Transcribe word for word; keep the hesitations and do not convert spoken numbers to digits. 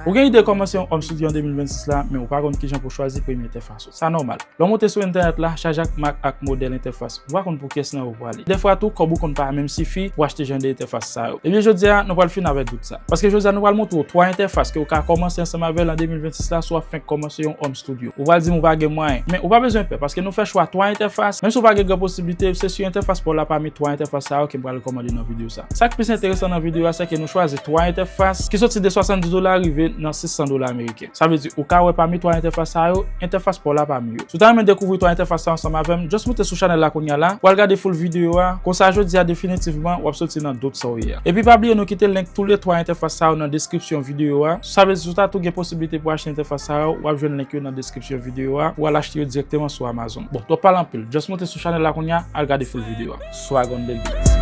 Ou gen ide kòman se yon Home Studio an de mil vennsis la, men ou pa konn kijan pou chwazi premye entèfas ou. Sa nòmal. Lè w monte sou entènèt la, chaje ak mak ak modèl entèfas. Ou pa konn pou kiyès nan yo ou prale. Dèfwa tou, kòb ou konn pa menm sifi pou achte jan de entèfas sa yo. Ebyen, jodi a, nou pral fini avèk dout sa. Paske jodi a, nou pral montre w twa entèfas ke ou ka kòmanse ansanm avè l an de mil vennsis la, si w ap fenk kòmanse yon Home Studio. Ou pral di m ou pa gen mwayen. Men ou pa bezwen pè, paske nou fè chwa twa entèfas. Menm si w pa gen gran posiblite, se sou entèfas pa w la pami twa entèfas sa yo ke m pral rekòmande nan videyo sa. Sa k plis enteresan nan videyo a, se ke nou chwazi twa entèfas ki soti de swasanndis dola rive nan sis san dola ameriken. Sa vle di, ou ka wè pami twa entèfas sa yo, entèfas pa w la pami yo. Si w ta renmen dekouvri twa entèfas sa yo ansanm avè m, just moute sou chanèl la kounye a la, w al gade full videyo a. Konsa, jodi a, definitivman, w ap soti nan dout sa w ye a. Epi pa bliye nou kite link tou le twa entèfas sa yo nan deskripsyon videyo a. Sa vle di, si w ta tou gen posiblite pou achte entèfas sa yo, w ap jwenn link yo nan deskripsyon videyo a. Ou al achte yo dirèkteman sou Amazon. Bon, twòp pale anpil. Just moute sou chanèl la kounye a, al gade full videyo a. Swag on the beat.